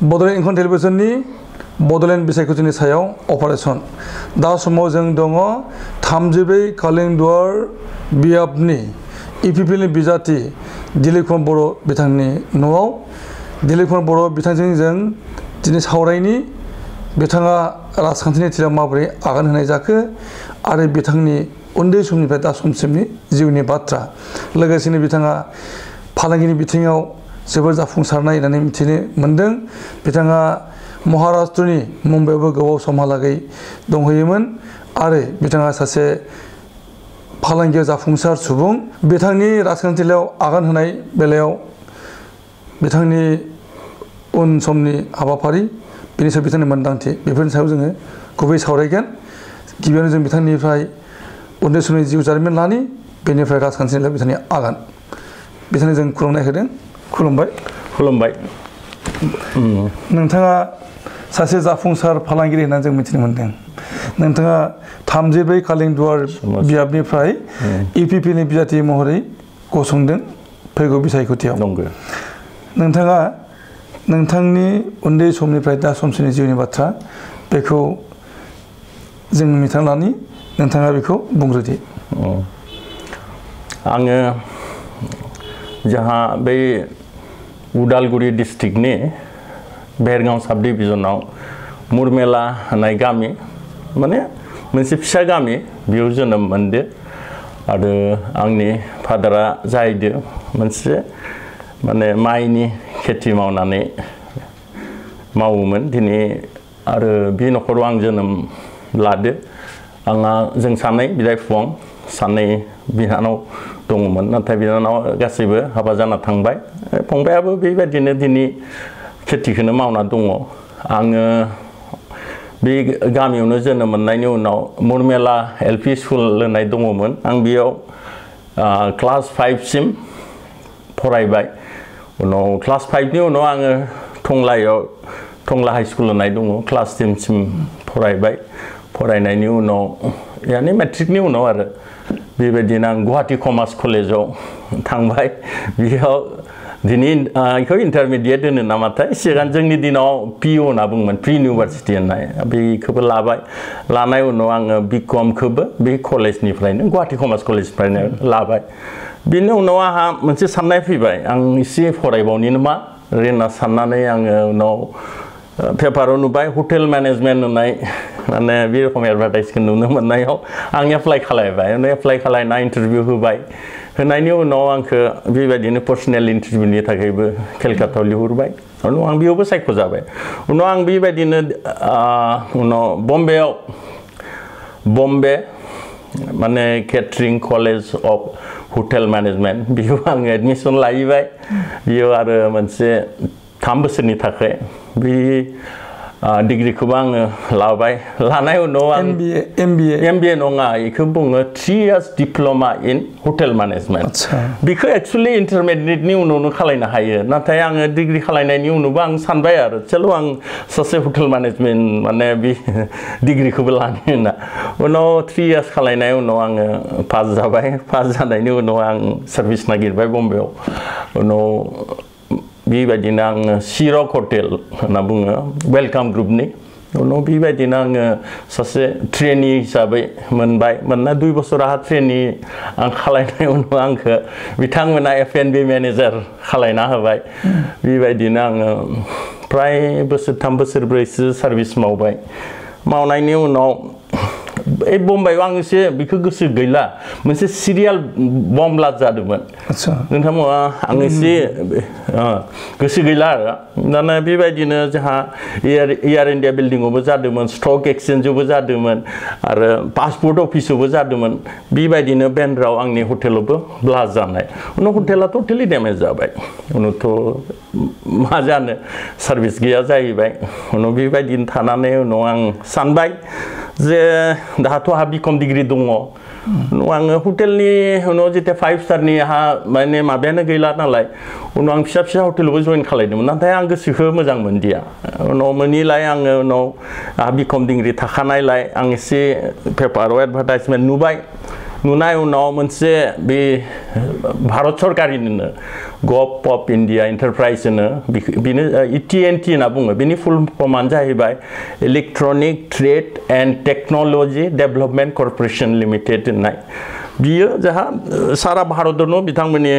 बड'लेण्ड इंखन टेलिभिजननि बड'लेण्ड बिसायख'थिनि सायाव अपारेशन दा समाव जों दङ 32 कालिंदुवार बियाबनि इपिपिएलनि बिजाथि दिलीप कुमार बर' बिथांनि न'आव दिलीप कुमार बर' बिथांजों जों दिनै सावरायनि बिथाङा राजखान्थिनि थिलियाव माबोरै आगान होनाय जाखो आरो बिथांनि उन्दै समनिफ्राय दा समसिमनि जिउनि बाथ्रा लोगोसेनो बिथाङा फालांगिनि बिथिङाव जोबोर जाफुंसारनाय होननानै मिथिनो मोन्दों बिथाङा महाराष्ट्रनि मुम्बाइआवबो गोबाव समहालागै दंहैयोमोन आरो बिथाङा सासे फालांगियाव जाफुंसार सुबुं बिथांनि राजखान्थियाव आगान होनाय बेलायाव बिथांनि उन समनि हाबाफारि बेनि सायाव बिथांनि मोनदांथि बेफोरनि सायाव जोङो गुबै सावरायगोन गिबियावनो जों बिथांनिफ्राय उन्दै समनि जिउ जारिमिन लानि बेनिफ्राय राजखान्थिनि बिथांनि आगान बिथांनि जों खुलुमनाय होदों खुलुमबाय नोंथाङा सासे जाफुंसार फालांगिरि होननानै जों मिथिनो मोन्दों नोंथाङा 32 कालिंदुवार बियाबनिफ्राय इपिपिएलनि बिजाथि महरै गसंदों फैगौ बिसायख'थियाव नोंथाङा नोंथांनि उन्दै समनिफ्राय दा समसिमनि जिउनि बाथ्रा बेखौ जों मिथिना लानि नोंथाङा बेखौ बुंग्रोदि आङो जहाँ बे उदालगुरि डिस्ट्रिक्टनि बेरगांव साब डिभिजनाव मुरमेला होननाय गामि माने मोनसे फिसा गामि बेयाव जोनोम मोनदो आरो आंनि फादारा जाहैदो मोनसे माने माइनि खेथि मावनानै मावोमोन दिनै आरो बे न'खराव आं जोनोम लादो आंहा जों सानै बिदा फंबाय सानै बिनानाव दङमोन नाथाय बिनानाव गासैबो हाबा जाना थांबाय फंबायाबो बेबायदिनो दिनै खेथिखौनो मावना दङ आङो बे गामियावनो जोनोम मोननायनि उनाव मुरमेला एलपि स्कुल होननाय दङमोन आं बेयाव क्लास 5 सिम फरायबाय उनाव क्लास 5 नि उनाव आङो टंला हाइ स्कुल होननाय दङ क्लास 10 सिम फरायबाय फरायनायनि उनाव यानी मेट्रिकनि उनाव आरो बेबायदिनो आं गुवाहाटी कमार्स कलेजाव थांबाय बेयाव दिनै इखौ इन्टारमिडिएट होनो नामाथाय सिगां जोंनि दिनाव पिअ होनना बुङोमोन प्रि इउनिभार्सिटि होननाय बेखौबो लाबाय लानाय उनाव आङो बिकमखौबो बे कलेजनिफ्रायनो गुवाहाटी कमार्स कलेजनिफ्रायनो लाबाय बेनि उनाव आंहा मोनसे साननाय फैबाय आं एसे फरायबावनि नामा होनना साननानै आङो उनाव पेपाराव नुबाय हटेल मेनेजमेन्ट होननाय माने बे रखम एडभार्टाइजखौ नुनो मोननायाव आं एप्लाइ खालायबाय एप्लाइ खालायना इन्टारभिउ होबाय होनायनि उनाव आंखौ बेबायदिनो पार्सनेल इन्टारभिउनि थाखायबो केलकातायाव लिंहरबाय उनाव आं बेयावबो सायख'जाबाय उनाव आं बेबायदिनो उनाव बम्बे माने catering college of hotel management बेयाव आङो एडमिसन लाहैबाय बेयाव आरो मोनसे 3 बोसोरनि थाखाय बे डिग्रीखौबो आङो लाबाय लानाय उनाव आं एमबिए नङा बेखौ बुङो 3 years diploma in hotel management बेखौ एक्चुअली इन्टारमिडिएटनि उनावनो खालायनो हायो नाथाय आङो डिग्री खालायनायनि उनावबो आं सानबाय आरो चलो आं सासे हटेल मेनेजमेन्ट माने बे डिग्रीखौबो लानो होनना उनाव 3 years खालायनाय उनाव आङो पास जाबाय पास जानायनि उनाव आं सार्भिस नागिरबाय बम्बेआव उनाव बेबायदिनो आङो सिरक हटेल होनना बुङो वेलकाम ग्रुपनि उनाव बेबायदिनो आङो सासे ट्रेनी हिसाबै मोनना 2 बोसोर आहा ट्रेनी आं खालायनाय उनाव आंखौ बिथांमोना F&B मेनेजार खालायना होबाय बेबायदिनो आङो प्राय बोसोरथाम बोसोरब्रैसो सार्भिस मावबाय मावनायनि उनाव बम्बाइआव आं एसे बेखौ गोसो गैला मोनसे सिरियाल बम ब्लास्ट जादोंमोन नोंथांमोना आं एसे गोसो गैला आरो दाना बेबायदिनो जोंहा एयार इन्डिया बिल्डिंआवबो जादोंमोन स्टक एक्सचेन्जआवबो जादोंमोन आरो पासपोर्ट अफिसावबो जादोंमन बेबायदिनो बेन्द्रायाव आंनि हटेलावबो ब्लास्ट जानाय उनाव हटेला टटेलि डेमेज जाबाय उनावथ' मा जानो सार्भिस गैया जाहैबाय उनाव बेबायदिनो थानानै उनाव आं सानबाय जे दाथ' आहा बिकम डिग्री दङ आङो हटेलनि उनाव जेते 5 स्टारनि आहा माने माबायानो गैला नालाय उनाव आं फिसा हटेलावबो जइन खालायदोंमोन नाथाय आं गोसोखौ मोजां मोनदिया उनाव मोनिलाय आङो उनाव आहा बिकम डिग्री थाखानायलाय आं एसे पेपाराव एडभार्टाइजमेन्ट नुबाय नुनाय उनाव मोनसे बे भारत सरकारिनो गभ अफ इन्डिया एन्टारप्राइज होनो बेनो ET&T होनना बुङो बेनि फुल फर्मानो जाहैबाय electronic trade and technology development corporation limited होननाय बियो जाहा सारा भारतआवनो बिथांमोननि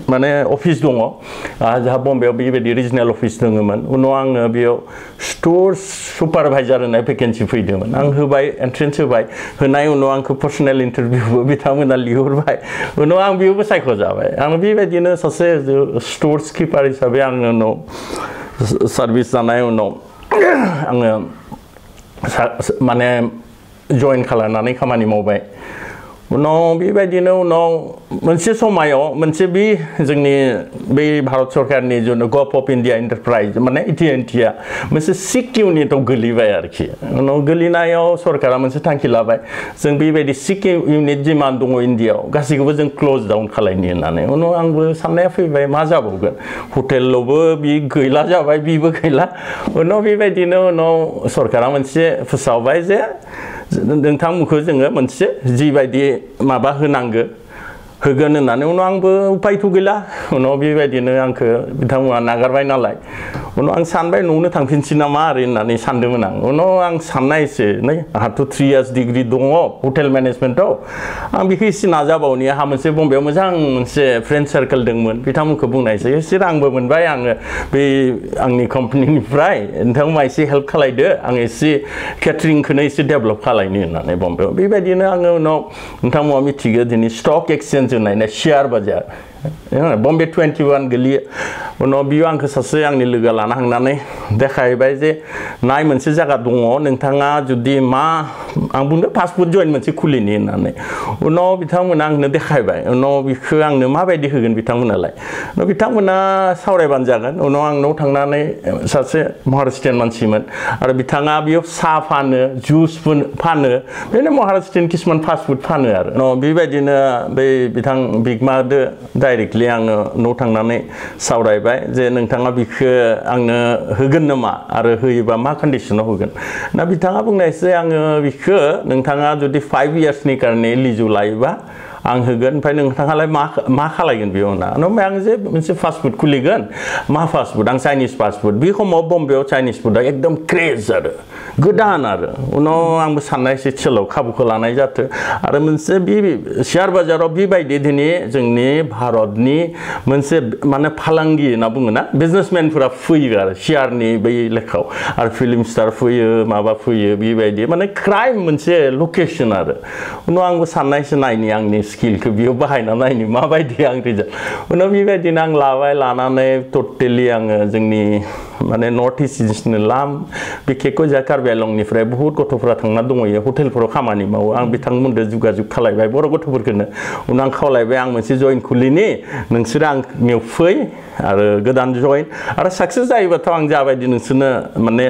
माने अफिस दङ जाहा बम्बेआव बेबायदि रिजनेल अफिस दङमोन उनाव आङो बेयाव स्टोर सुपारभाइजार होननाय भेकेन्सि फैदोंमोन आं होबाय एन्ट्रेन्स होबाय होनाय उनाव आंखौ पार्सनेल इन्टारभिउबो बिथांमोना लिंहरबाय उनाव आं बेयावबो सायख'जाबाय आं बेबायदिनो सासे स्टोर्स किपार हिसाबै आङो उनाव सार्भिस जानाय उनाव आङो माने जइन खालामनानै खामानि मावबाय उनाव बेबायदिनो उनाव मोनसे समायाव मोनसे बे जोंनि बै भारत सरकारनि जोंनो गभ अफ इन्डिया एन्टारप्राइज माने ET&T आ मोनसे सिक इउनिटआव गोलैबाय आरोखि उनाव गोलैनायाव सरकारा मोनसे थांखि लाबाय जों बेबायदि सिक इउनिट जिमान दङ इन्डियाआव गासैखौबो जों क्ल'ज डाउन खालायनो होननानै उनाव आंबो साननाया फैबाय मा जाबावगोन हटेलावबो बि गैला जाबाय बिबो गैला उनाव बेबायदिनो उनाव सरकारा मोनसे फोसावबाय जे नोंथांमोनखौ जोङो मोनसे जिबायदि माबा होनांगो होगोन होननानै उनाव आंबो उपायथ' गैला उनाव बेबायदिनो आंखौ बिथांमोना नागारबाय नालाय उनाव आं सानबाय न'आवनो थांफिनसै नामा ओरै होननानै सानदोंमोन आं उनाव आं साननायसै नै आंहाथ' 3 इयार्स डिग्री दङ हटेल मेनेजमेन्टआव आं बेखौ एसे नाजाबावनि आंहा मोनसे बम्बेआव मोजां मोनसे फ्रेन्ड सार्कोल दंमोन बिथांमोनखौ बुंनायसै एसे रांबो मोनबाय आङो बे आंनि कम्पानिनिफ्राय नोंथांमोना एसे हेल्प खालायदो आं एसे केटारिंखौनो एसे डेभेलप खालायनो होननानै बम्बेआव बेबायदिनो आङो उनाव नोंथांमोना मिथिगौ दिनै स्टक एक्सचेन्ज होननाय शेयार बाजार बम्बे 21 गोलैयो उनाव बियो आंखौ सासे आंनि लोगो लाना थांनानै देखायबाय जे नाय मोनसे जायगा दङ नोंथाङा जुदि मा आं बुंदों फास्टफुड जइन मोनसे खुलिनि होननानै उनाव बिथांमोना आंनो देखायबाय उनाव बिखौ आंनो माबायदि होगोन बिथांमोनालाय उनाव बिथांमोना सावरायबानो जागोन उनाव आंनाव थांनानै सासे महाराष्ट्रियान मानसिमोन आरो बिथाङा बेयाव साहा फानो जुस फानो बेनो महाराष्ट्रियान किसुमान फास्टफुड फानो आरो उनाव बेबायदिनो बै बिथां बिगमादो डाइरेक्टलि आङो न'आव थांनानै सावरायबाय जे नोंथाङा बिखौ आंनो होगोन नामा आरो होयोबा मा कन्डिशनाव होगोन ना बिथाङा बुंनायसै आङो बिखौ नोंथाङा जुदि 5 इयार्सनि कारणे लिजु लायोबा आं होगोन ओमफ्राय नोंथाङालाय मा खालायगोन बेयाव होनना ओमफ्राय आं जे मोनसे फास्टफुड खुलिगोन मा फास्टफुड आं चाइनिज फास्टफुड बे समाव बम्बेआव चाइनिज फुडा एकदम क्रेज आरो गोदान आरो उनाव आंबो साननायसै सोलाव खाबुखौ लानाय जाथो आरो मोनसे बे शेयार बाजाराव बेबायदि दिनै जोंनि भारतनि मोनसे माने फालांगि होनना बुङोना बिजनेसमेनफोरा फैयो आरो शेयारनि बै लेखायाव आरो फिल्म स्टार फैयो माबा फैयो बेबायदि माने क्राइम मोनसे लकेसन आरो उनाव आंबो साननायसो नायनि आंनि स्किलखौ बेयाव बाहायना नायनि माबायदि आं रिजाल्ट उनाव बेबायदिनो आं लाबाय लानानै टटेलि आङो जोंनि माने नर्थ इस्टनि लाम बिखेखौ जा कार्बि आंलंनिफ्राय बहुत गथ'फोरा थांना दङयो हटेलफोराव खामानि मावो आं बिथांमोनजों जुगाजुग खालायबाय बर' गथ'फोरखौनो उनाव आं खावलायबाय आं मोनसे जइन खुलिनि नोंसोरो आंनियाव फै आरो गोदान जइन आरो साक्सेस जायोबाथ' आं जाबायदि नोंसोरनो माने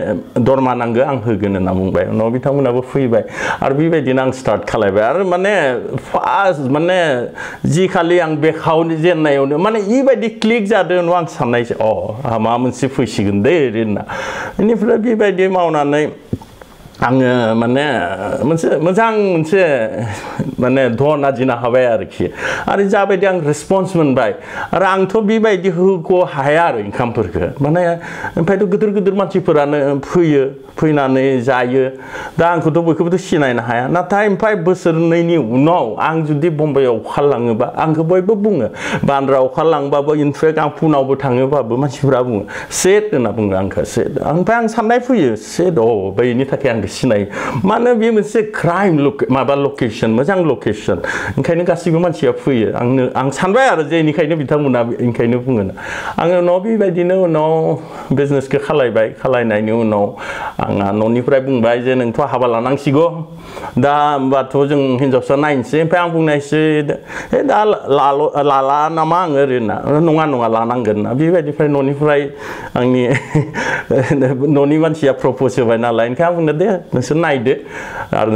दरमा नांगौ आं होगोन होनना बुंबाय उनाव बिथांमोनाबो फैबाय आरो बेबायदिनो आं स्टार्ट खालायबाय आरो माने फार्स्ट माने जि खालि आं बेखाव जेननायावनो माने इबायदि क्लिक जादों उनाव आं साननायसै आंहा माबा मोनसे फैसिगोन दे ओरैना बेनिफ्राय बेबायदि मावनानै आङो माने मोनसे मोजां मोनसे माने धन आरजिनो हाबाय आरोखि आरो जाबायदि आं रेसपन्स मोनबाय आरो आंथ' बेबायदि होखौ हाया आरो इनकामफोरखौ माने ओमफ्रायथ' गिदिर गिदिर मानसिफोरानो फैयो फैनानै जायो दा आंखौथ' बयखौबोथ' सिनायनो हाया नाथाय ओमफ्राय बोसोरनैनि उनाव आं जुदि बम्बाइआव ओंखारलाङोबा आंखौ बयबो बुङो बान्द्रा ओंखारलांबाबो इनफेक्ट आं पुनावबो थाङोबाबो मानसिफोरा बुङो सेट होनना बुङो आंखौ सेट ओमफ्राय आं साननाय फैयो सेट बेनि थाखाय आंखौ सिनायो मानो बे मोनसे क्राइम माबा लकेसन मोजां लकेसन ओंखायनो गासैबो मानसिया फैयो आं सानबाय आरो जे बेनिखायनो बिथांमोना ओंखायनो बुङो आङो उनाव बेबायदिनो उनाव बिजनेसखौ खालायनायनि उनाव आंहा न'निफ्राय बुंबाय जे नोंथ' हाबा लानांसिगौ दा होमबाथ' जों हिनजावसा नायनोसै ओमफ्राय आं बुंनायसै दा लाला नामा आङो ओरैना नङा लानांगोन ना बेबायदिफ्राय न'निफ्राय आंनि न'नि मानसिया प्रप'ज होबाय नालाय ओंखायनो आं बुंनो दे नोंसोर नायदो आरो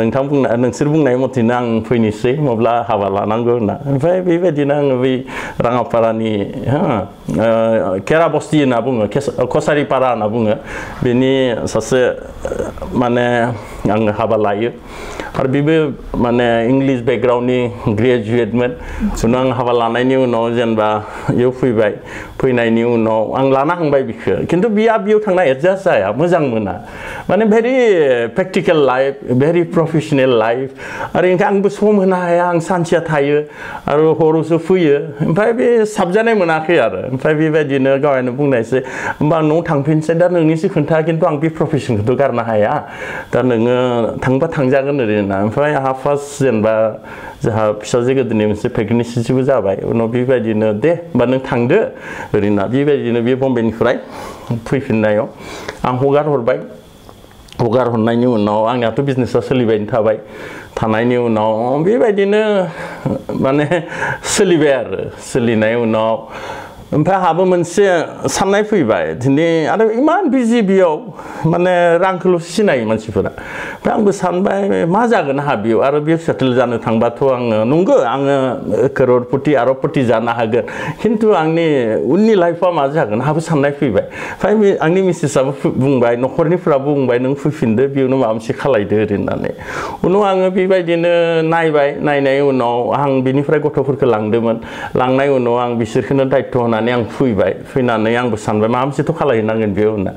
नोंसोर बुंनाय मथेनो आं फैनोसै माब्ला हाबा लानांगौ होनना ओमफ्राय बेबायदिनो आङो बै राङापारानि केराबस्ति होनना बुङो कसारिपारा होनना बुङो बेनि सासे माने आङो हाबा लायो आरो बेबो माने इंलिश बेकग्राउन्डनि ग्रेजुवेटमोन उनाव आं हाबा लानायनि उनाव जेनेबा बेयाव फैबाय फैनायनि उनाव आं लाना थांबाय बिखौ खिन्थु बेयाव थांना एडजास्ट जाया मोजां मोना माने very practical life very professional life आरो ओंखाय आंबो सम होनो हाया आं सानसेया थायो आरो हरावसो फैयो ओमफ्राय बे साबजानाय मोनाखै आरो ओमफ्राय बेबायदिनो गावनो बुंनायसै होमबा न'आव थांफिनसै दा नोंनिसो खोन्था खिन्थु आं बे प्रफेसनखौथ' गारनो हाया दा नोङो थांबा थांजागोन ओरैना ओमफ्राय आंहा फार्स्ट जेनेबा जोंहा फिसाजो गोदोनि मोनसे प्रेगनेन्सिबो जाबाय उनाव बेबायदिनो दे होमबा नों थांदो ओरैना बेबायदिनो बे बम्बेनिफ्राय फैफिननायाव आं हगार हरनायनि उनाव आंनियाथ' बिजनेसा सोलिबाय थाबाय थानायनि उनाव बेबायदिनो माने सोलिबाय आरो सोलिनाय उनाव ओमफ्राय आंहाबो मोनसे साननाय फैबाय दिनै आरो इमान बिजि बेयाव माने रांखौल' सिनायो मानसिफोरा ओमफ्राय आंबो सानबाय मा जागोन आंहा बेयाव आरो बेयाव सेटेल जानो थांबाथ' आङो नंगौ आङो करोड़पति आरबपति जानो हागोन खिन्थु आंनि उननि लाइफआ मा जागोन आंहाबो साननाय फैबाय ओमफ्राय आंनि मिसेसआबो बुंबाय न'खरनिफ्राबो बुंबाय नों फैफिनदो बेयावनो माबा मोनसे खालायदो होननानै उनाव आङो बेबायदिनो नायबाय नायनाय उनाव आं बिनिफ्राय गथ'फोरखौ लांदोंमोन लांनाय उनाव आं बिसोरखौनो दायित्व होनानै आं फैबाय फैनानै आंबो सानबाय माबा मोनसेथ' खालायनांगोन बेयाव होनना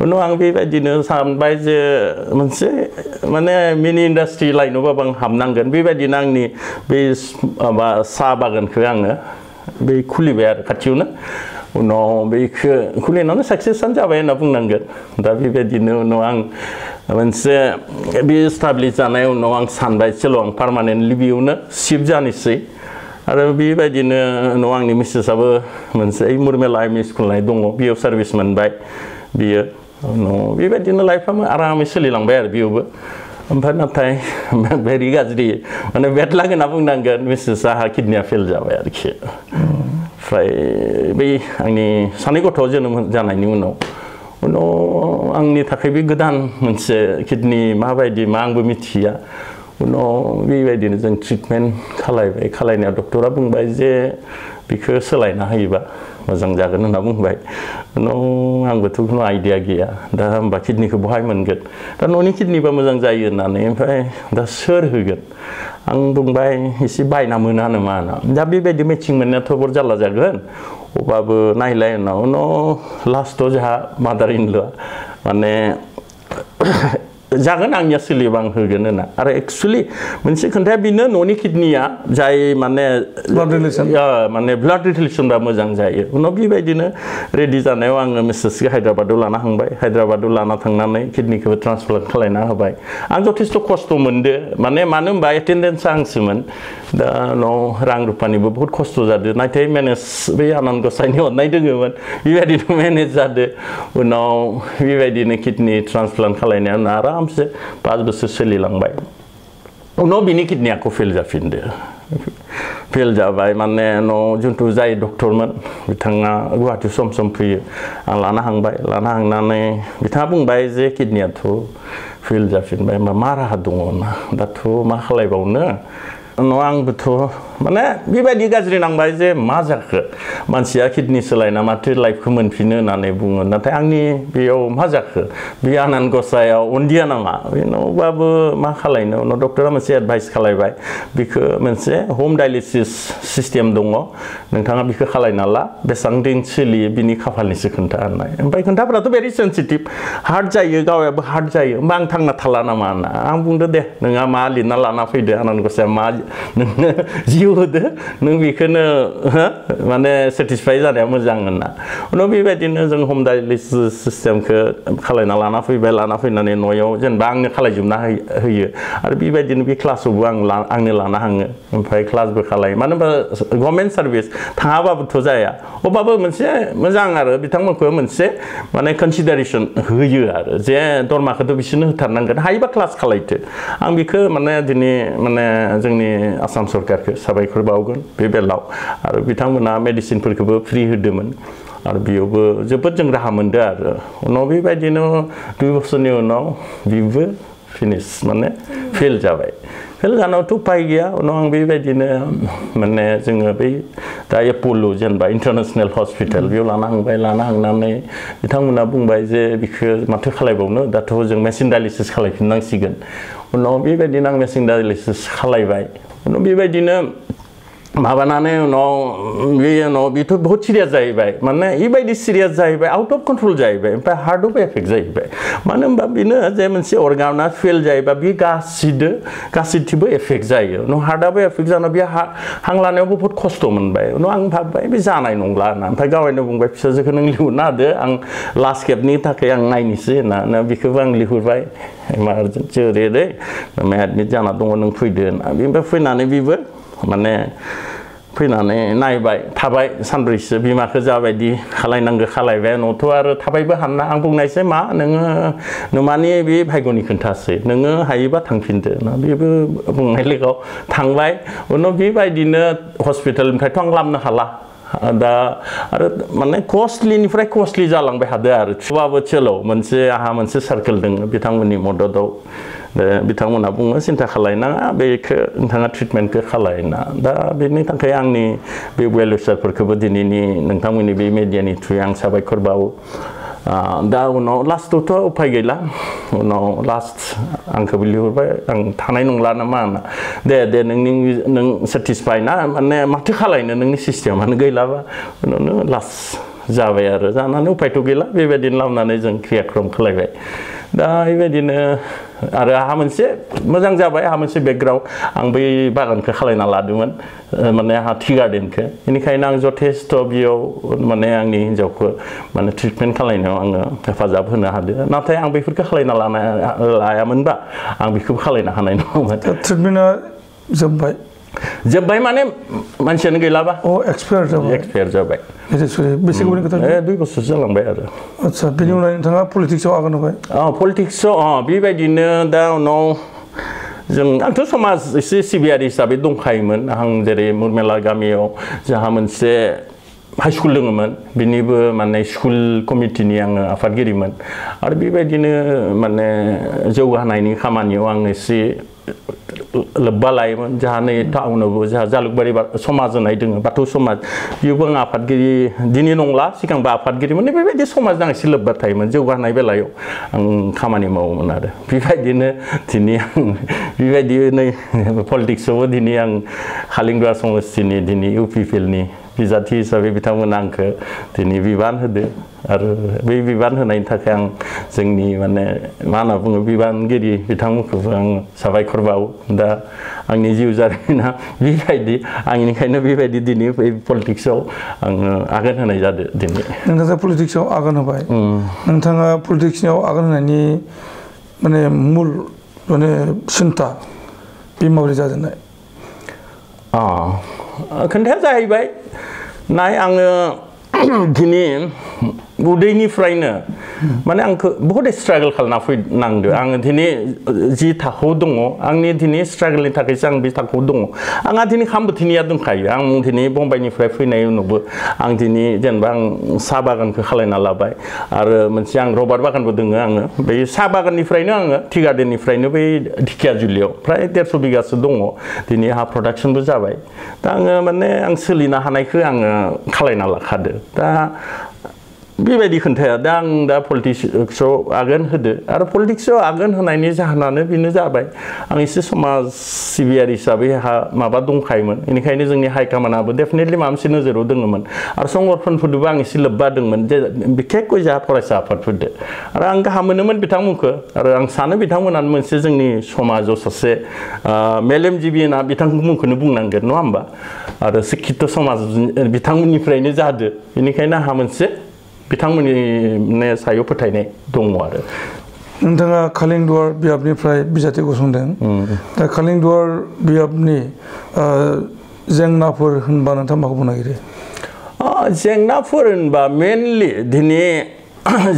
उनाव आं बेबायदिनो सानबाय जे मोनसे माने मिनि इन्डास्ट्रि लाइनावबाबो आं हाबनांगोन बेबायदिनो आंनि बे माबा साहा बागानखौ आङो बे खुलिबाय आरो खाथियावनो उनाव बेखौ खुलिनानै साक्सेसआनो जाबाय होनना बुंनांगोन दा बेबायदिनो उनाव आं मोनसे बे इस्टाब्लिश जानाय उनाव आं सानबाय चल' आं पार्मानेन्टलि बेयावनो शिफ्ट जानोसै आरो बेबायदिनो उनाव आंनि मिसेसआबो मोनसे मुरमेला एमइ स्कुल दङ बेयाव सार्भिस मोनबाय बियो उनाव बेबायदिनो लाइफआ आरामै सोलिलांबाय आरो बेयावबो ओमफ्राय नाथाय भेरि गाज्रि माने बेड लाक होनना बुंनांगोन मिसेसआ किडनिया फेल जाबाय आरोखि ओमफ्राय बै आंनि सानै गथ' जोनोम जानायनि उनाव आंनि थाखाय बे गोदान मोनसे किडनि माबायदि मा आंबो मिथिया उनाव बेबायदिनो जों ट्रिटमेन्ट खालायनायाव डक्टरा बुंबाय जे बिखौ सोलायना होयोबा मोजां जागोन होनना बुंबाय उनाव आंबोथ' खुनु आइडिया गैया दा होमबा किडनिखौ बहाय मोनगोन दा न'नि किडनिबा मोजां जायो होननानै ओमफ्राय दा सोर होगोन आं बुंबाय एसे बायना मोना नामा होनना दा बेबायदि मेचिं मोननायाथ' बर जारला जागोन अबाबो नायलाय उनाव लास्टआव जोंहा मादार इन ल'आ माने जागोन आंनिया सोलियोबा आं होगोन होनना आरो एक्चुअलि मोनसे खोन्थाया बेनो न'नि किडनिया जाय माने ब्लाड रिलेसनबा मोजां जायो उनाव बेबायदिनो रेडि जानायाव आङो मिसेसखौ हायद्राबादाव लाना थांबाय हायद्राबादाव लाना थांनानै किडनिखौबो ट्रान्सप्लान्ट खालायना होबाय आं जथेस्थ' खस्थ' मोनदो मानो होनबा एटेन्डेन्सआ आंसोमोन दा उनाव रां रुपानिबो बहुत खस्थ' जादों नाथाय मेनेज बै आनान गसाइनि अननाय दोङोमोन बेबायदिनो मेनेज जादों उनाव बेबायदिनो किडनि ट्रान्सप्लान्ट खालायनायाव आरामसे 5 बोसोर सोलिलांबाय उनाव बिनि किडनियाखौ फेल जाफिनदो फेल जाबाय माने उनाव जिथु जाय डक्टरमोन बिथाङा गुवाहाटियाव सम सम फैयो आं लाना थांनानै बिथाङा बुंबाय जे किडनियाथ' फेल जाफिनबाय मा राहा दङ ना दाथ' मा खालायबावनो उनाव आंबोथ' माने बेबायदि गाज्रि नांबाय जे मा जाखो मानसिया किडनि सोलायना माथो लाइफखौ मोनफिनो होननानै बुङो नाथाय आंनि बेयाव मा जाखो बे आनान गसायाव अनदिया नामा उनावबाबो मा खालायनो उनाव डक्टरा मोनसे एडभाइस खालायबाय बिखौ मोनसे हम डायलिसिस सिस्टेम दङ नोंथाङा बिखौ खालायना ला बेसेबां दिन सोलियो बिनि खाफालनिसो खोन्था होननाय ओमफ्राय खोन्थाफोराथ' भेरि सेन्सिटिभ हार्ट जायो गावाबो हार्ट जायो होमबा आं थांना थाला नामा होनना आं बुंदो दे नोंहा मा लिरना लाना फैदो आनान गसाया मा नोंनो जिउ होदो नों बेखौनो माने सेटिसफाइ जानाया मोजां होनना उनाव बेबायदिनो जों हम डायलिसिस सिस्टेमखौ खालायना लाना फैबाय लाना फैनानै न'आव जेनेबा आंनो खालायजोबना होयो आरो बेबायदिनो बे क्लासावबो आंनो लाना थाङो ओमफ्राय क्लासबो खालायो मानो होनबा गभर्नमेन्ट सार्भिस थाङाबाबोथ' जाया अब्लाबो मोनसे मोजां आरो बिथांमोनखौ मोनसे माने कनसिडारेसन होयो आरो जे दरमाखौथ' बिसोरनो होथारनांगोन हायोबा क्लास खालायदो आं बेखौ माने दिनै माने जोंनि आसाम सरकारखौ साबायखर बावगोन बे बेलायाव आरो बिथांमोना मेडिसिनफोरखौबो फ्रि होदोंमोन आरो बेयावबो जोबोद जों राहा मोनदों आरो उनाव बेबायदिनो 2 बोसोरनि उनाव बिबो फिनिश माने फेल जाबाय फेल जानायावथ' उपाय गैया उनाव आं बेबायदिनो माने जोङो बै दा एप'ल' जेनेबा इन्टारनेशनेल हस्पिटाल बेयाव लाना हांनानै बिथांमोना बुंबाय जे बिखौ माथो खालायबावनो दाथ' जों मेसिन डायलिसिस खालायफिननांसिगोन उनाव बेबायदिनो आं मेसिन डायलिसिस खालायबाय उनाव बेबायदिनो माबानानै उनाव बेथ' बहुत सिरियास जाहैबाय माने बेबायदि सिरियास जाहैबाय आउट अफ कन्ट्रल जाहैबाय ओमफ्राय हार्टआवबो एफेक्ट जाहैबाय मानो होनबा बेनो जे मोनसे अर्गाना फेल जायोबा बे गासिबो एफेक्ट जायो उनाव हार्टआबो एफेक्ट जाना बे हां लानायावबो बहुत खस्थ' मोनबाय उनाव आं भाबबाय बे जानाय नंला होनना ओमफ्राय गावनो बुंबाय फिसाजोखौ नों लिहरना होदो आं लास्ट खेबनि थाखाय आं नायनोसै होनना बेखौबो आं लिहरबाय इमारजेन्सि ओरै एडमिट जाना दङ नों फैदो होनना बेनिफ्राय फैनानै बेबो माने फैनानै नायबाय थाबाय सानब्रैसो बिमाखौ जाबायदि खालायनांगौ खालायबाय न'थ' आरो थाबायबो हाना आं बुंनायसै मा नोङो माने बे भाग्यनि खोन्थासै नोङो हायोबा थांफिनदो ना बेबो बुंनाय लोगोआव थांबाय उनाव बेबायदिनो हस्पिटालनिफ्रायथ' आं लाबोनो हाला दा आरो माने कस्टलिनिफ्राय कस्टलि जालांबाय हादो आरो थुबाबो चेल' आहा मोनसे सार्केल दङ बिथांमोननि मददाव बिथांमोना बुङो सिन्था खालायनाङा बेखौ नोंथाङा ट्रिटमेन्टखौ खालायना दा बेनि थाखाय आंनि बे वेल विशारफोरखौबो दिनैनि नोंथांमोननि बे मिडियानि थ्रुयै आं साबायखर बावो दा उनाव लास्टआवथ' उपाय गैला उनाव लास्ट आंखौबो लिहरबाय आं थानाय नंला नामा होनना दे नों सेटिसफाइ ना माने माथो खालायनो नोंनि सिस्टेमानो गैलाबा उनावनो लास्ट जाबाय आरो जानानै उपायथ' गैला बेबायदिनो लाबोनानै जों क्रियाक्रम खालायबाय दा बेबायदिनो आरो आहा मोनसे मोजां जाबाय आहा मोनसे बेकग्राउन्ड आं बै बागानखौ खालायना लादोंमोन माने आहा टि गार्डेनखौ बेनिखायनो आं जथेस्थ' बेयाव माने आंनि हिन्जावखौ माने ट्रिटमेन्ट खालायनायाव आङो हेफाजाब होनो हादों नाथाय आं बेफोरखौ खालायना लायामोनबा आं बेखौबो खालायनो हानाय नङामोन ट्रिटमेन्टआ जोब्बाय माने मानसियानो गैलाबा एक्सपायार जाबाय बेसे गोबावनि खोथा 2 बोसोर जालांबाय आरो आदसा बेनि उनाव नोंथाङा पलिटिक्सआव आगान होबाय पलिटिक्सआव बेबायदिनो दा उनाव आंथ' समाज एसे सिबियारि हिसाबै दंखायोमोन आं जेरै मुरमेला गामियाव जोंहा मोनसे हाइ स्कुल दङमोन बिनिबो माने स्कुल कमिटिनि आङो आफादगिरिमोन आरो बेबायदिनो माने जौगानायनि खामानियाव आं एसे लोब्बा लायोमोन जोंहा नै टाउनावबो जोंहा जालुकबारि समाज होननाय दङ बाथौ समाज बेयावबो आं आफादगिरि दिनै नंला सिगांबो आफादगिरिमोन बेबायदि समाजजों आं एसे लोब्बा थायोमोन जौगानाय बेलायाव आं खामानि मावोमोन आरो बेबायदिनो दिनै आं बेबायदि नै पलिटिक्सआवबो दिनै आं खालिंगुरा समस्तिनि दिनै इउपिपिएलनि बिजाथि हिसाबै बिथांमोना आंखौ दिनै बिबान होदो आरो बै बिबान होनायनि थाखाय आं जोंनि माने मा होनना बुङो बिबानगिरि बिथांमोनखौबो आं साबायखर बावो दा आंनि जिउ जारिमिना बेबायदि आंनिखायनो बेबायदि दिनै पलिटिक्सआव आङो आगान होनाय जादों दिनै नोंथाङा पलिटिक्सआव आगान होबाय नोंथाङा पलिटिक्सआव आगान होनायनि माने मुल माने सिन्था बे माबोरै जाजेननाय खोन्थाया जाहैबाय नाय आङो दिनै उदैनिफ्रायनो माने आंखौ बहुत स्ट्रागल खालामना फैनांदो आङो दिनै जि थाखोआव दङ आंनि दिनै स्ट्रागलनि थाखायसो आं बे थाखोआव दङ आंहा दिनै खाम बोथिनिया दंखायो आं दिनै बम्बाइनिफ्राय फैनाय उनावबो आं दिनै जेनेबा आं साहा बागानखौ खालायना लाबाय आरो मोनसे आं रबार बागानबो दङ आङो बै साहा बागाननिफ्रायनो आङो टि गार्डेननिफ्रायनो बै ढेकियाजुलियाव फ्राय 150 बिगासो दङ दिनै आंहा प्रडाक्सनबो जाबाय दा आङो माने आं सोलिनो हानायखौ आङो खालायना लाखादो दा बेबायदि खोन्थाया दा आं दा पलिटिक्सआव आगान होदो आरो पलिटिक्सआव आगान होनायनि जाहोनानो बेनो जाबाय आं एसे समाज सिबियारि हिसाबै माबा दंखायोमोन बेनिखायनो जोंनि हाइकमान्डआबो डेफिनेटलि माबा मोनसे नोजोराव दङमोन आरो संगठनफोरजोंबो आं एसे लोब्बा दंमोन जे बिखेखय जोंहा फरायसा आफादफोरजों आरो आं गाहाम मोनोमोन बिथांमोनखौ आरो आं सानो बिथांमोनानो मोनसे जोंनि समाजाव सासे मेलेमजिबि होनना बिथांमोनखौनो बुंनांगोन नङा होमबा आरो शिक्षित समाज बिथांमोननिफ्रायनो जादो बेनिखायनो आंहा मोनसे बिथांमोननि सायाव फोथायनाय दङ आरो नोंथाङा खालिंदुवार बियाबनिफ्राय बिजाथि गसंदों दा खालिंदुवार बियाबनि जेंनाफोर होनबा नोंथाङा माखौ बुंनो नागिरो जेंनाफोर होनबा मेनलि दिनै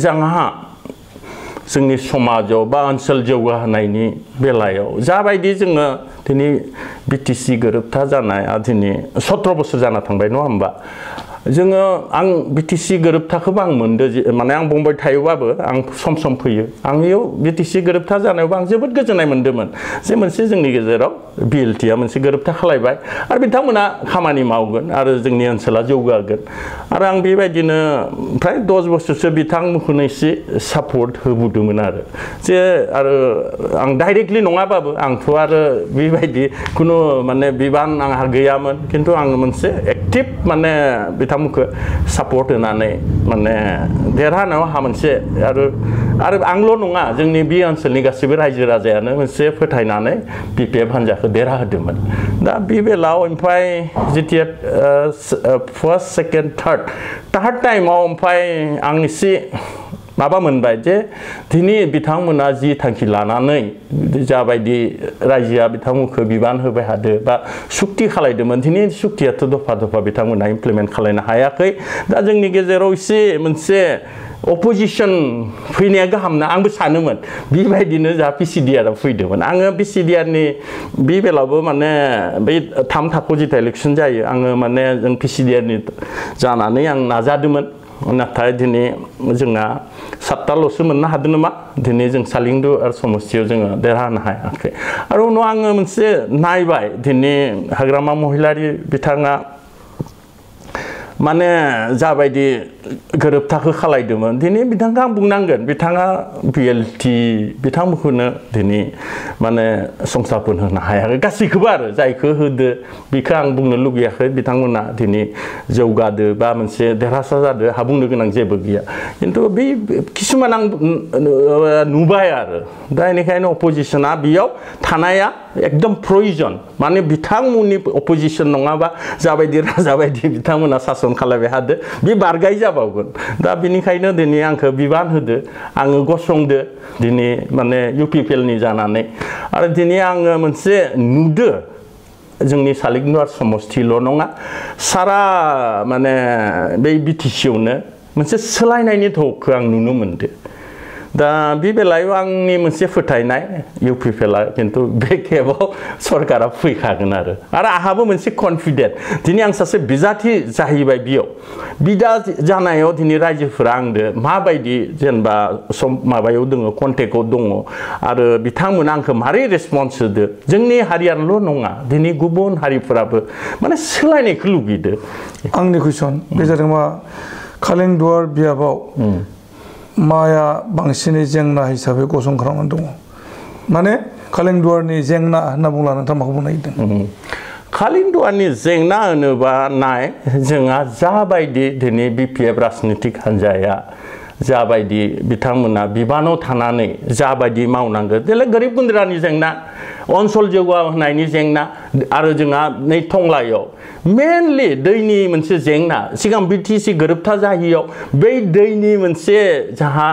जोंहा जोंनि समाजाव बा ओनसोल जौगाहोनायनि बेलायाव जाबायदि जोङो दिनै बिटिसि गोरोबथा जानाया दिनै 17 बोसोर जाना थांबाय नङा होमबा जोङो आं बिटिसि गोरोबथाखौबो आं मोनदो माने आं बुंबाय थायोबाबो आं सम सम फैयो आं इयाव बिटिसि गोरोबथा जानायावबो आं जोबोद गोजोननाय मोनदोंमोन जे मोनसे जोंनि गेजेराव बिएलटिआ मोनसे गोरोबथा खालायबाय आरो बिथांमोना खामानि मावगोन आरो जोंनि ओनसोला जौगागोन आरो आं बेबायदिनो फ्राय 10 बोसोरसो बिथांमोनखौनो एसे सापर्ट होबोदोंमोन आरो जे आरो आं डाइरेक्टलि नङाबाबो आंथ' आरो बेबायदि खुनु माने बिबान आंहा गैयामोन खिन्थु आं मोनसे एक्टिभ माने बिथांमोनखौ सापर्ट होनानै माने देरहानायाव आंहा मोनसे आरो आंल' नङा जोंनि बे ओनसोलनि गासैबो रायजो राजायानो मोनसे फोथायनानै बिपिएफ हान्जाखौ देरहाहोदोंमोन दा बे बेलायाव ओमफ्राय जेथिया फार्स्ट सेकेन्ड थार्ड टाइमाव ओमफ्राय आं एसे माबा मोनबाय जे दिनै बिथांमोना जि थांखि लानानै जाबायदि रायजोआ बिथांमोनखौ बिबान होबाय हादो बा सुक्ति खालायदोंमोन दिनै सुक्तियाथ' दफा दफा बिथांमोना इमप्लिमेन्ट खालायनो हायाखै दा जोंनि गेजेराव एसे मोनसे अपोजिशन फैनाया गाहाम ना आंबो सानोमोन बेबायदिनो जा पिसिडिआरआ फैदोंमोन आङो पिसिडिआरनि बे बेलायावबो माने बै 3 थाखोआव जिथा इलेक्सन जायो आङो माने जों पिसिडिआरनि जानानै आं नाजादोंमोन नाथाय दिनै जोंना 7ताल'सो मोननो हादों नामा दिनै जों सालिंदु आरो समस्तियाव जोङो देरहानो हायाखै आरो उनाव आङो मोनसे नायबाय दिनै हाग्रामा महिलारि बिथाङा माने जाबायदि गोरोबथाखौ खालायदोंमोन दिनै बिथांखौ आं बुंनांगोन बिथाङा बिएलटि बिथांमोनखौनो दिनै माने संस्थापन होनो हायाखै गासैखौबो आरो जायखौ होदो बेखौ आं बुंनो लुगैयाखै बिथांमोना दिनै जौगादो बा मोनसे देरहासार जादो हा बुंनो गोनां जेबो गैया खिन्थु बे किसुमान आं नुबाय आरो दा बेनिखायनो अपोजिशना बेयाव थानाया एकदम प्रयजन माने बिथांमोननि अपोजिशन नङाबा जाबायदि राजा बायदि बिथांमोना सासन खालामबाय हादो बे बारगाय जाबावगोन दा बेनिखायनो दिनै आंखौ बिबान होदो आङो गसंदो दिनै माने इउपिपिएलनि जानानै आरो दिनै आङो मोनसे नुदो जोंनि सालिगनु आरो समस्तिल' नङा सारा माने बे बिटिसिआवनो मोनसे सोलायनायनि धोखौ आं नुनो मोनदो दा बे बेलायाव आंनि मोनसे फोथायनाय इउपिपिएलआ खिन्थु बे खेबाव सरकारा फैखागोन आरो आंहाबो मोनसे कनफिडेन्ट दिनै आं सासे बिजाथि जाहैबाय बेयाव बिदा जानायाव दिनै रायजोफोरा आंदो माबायदि जेनेबा माबायाव दङ कन्टेक्टआव दङ आरो बिथांमोना आंखौ मारै रेसपन्स होदो जोंनि हारियाल' नङा दिनै गुबुन हारिफोराबो माने सोलायनायखौ लुगैदो आंनि कुइसन बे जादों मा खालिंदुवार बियाबाव माया बांसिनै जेंना हिसाबै गसंख्रांनानै दङ माने खालिंदुवारनि जेंना होनना बुंब्ला नोंथाङा माखौ बुंनो नागिरदों खालिंदुवारनि जेंना होनोबा नाय जोंहा जाबायदि दिनै बिपिएफ राजनितिक हान्जाया जाबायदि बिथांमोना बिबानाव थानानै जाबायदि मावनांगौ देलाय गोरिब गुन्द्रानि जेंना ओनसोल जौगाहोनायनि जेंना आरो जोंहा नै टंलायाव मेनलि दैनि मोनसे जेंना सिगां बिटिसि गोरोबथा जायैयाव बै दैनि मोनसे जाहा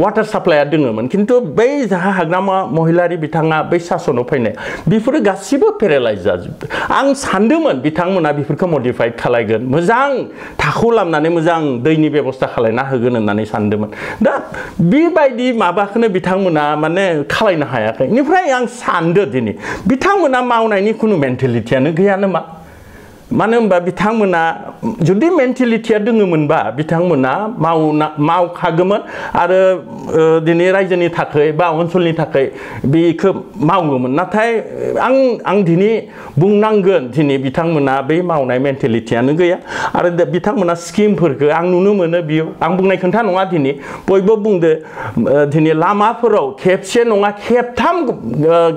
वाटार साप्लाइया दङमोन खिन्थु बै जाहा हाग्रामा महिलारि बिथाङा बै सासनाव फैनाय बेफोरो गासिबो पेरालाइज जाजोबदों आं सानदोंमोन बिथांमोना बेफोरखौ मडिफाइड खालायगोन मोजां थाखो लामनानै मोजां दैनि बेबस्था खालायना होगोन होननानै सानदोंमोन दा बेबायदि माबाखौनो बिथांमोना माने खालायनो हायाखै बेनिफ्राय आं सानदों दिनै बिथांमोना मावनायनि खुनु मेन्टेलिटियानो गैया नामा मानो होनबा बिथांमोना जुदि मेन्टेलिटिया दङमोनबा बिथांमोना मावखागौमोन आरो दिनै रायजोनि थाखाय बा ओनसोलनि थाखाय बेखौ मावोमोन नाथाय आं दिनै बुंनांगोन दिनै बिथांमोना बै मावनाय मेन्टेलिटियानो गैया आरो बिथांमोना स्किमफोरखौ आं नुनो मोनो बेयाव आं बुंनाय खोथा नङा दिनै बयबो बुंदो दिनै लामाफोराव खेबसे नङा खेबथाम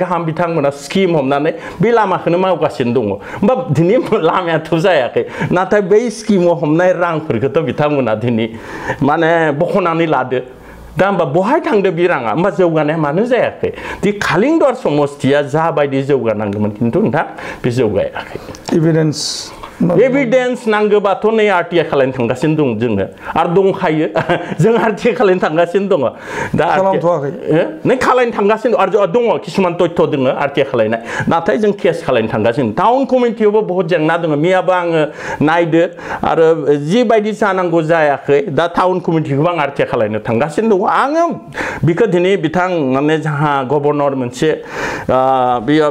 गाहाम बिथांमोना स्किम हमनानै बे लामाखौनो मावगासिनो दङ होमबा दिनै लामायाथ' जायाखै नाथाय बै स्किमाव हमनाय रांफोरखौथ' बिथांमोना दिनै माने बख'नानै लादो दा होमबा बहाय थांदो बे राङा होमबा जौगानाया मानो जायाखै दि खालिंदुवार समस्तिया जाबायदि जौगानांगौमोन खिन्थु नोंथां बे जौगायाखै एभिडेन्स नांगौबाथ' नै आरटिआइ खालायनो थांगासिनो दं जोङो आरो दंखायो जों आरटिआइ खालायनो थांगासिनो दङ दा नों खालायनो थांगासिनो आरो दङ किसुमान तथ्य दङ आरटिआइ खालायनाय नाथाय जों केस खालायनो थांगासिनो टाउन कमिटियावबो बहुत जेंना दङ मैयाबो आङो नायदो आरो जिबायदि जानांगौ जायाखै दा टाउन कमिटिखौबो आं आरटिआइ खालायनो थांगासिनो दङ आङो बेखौ दिनै बिथां माने जाहा गभर्नर मोनसे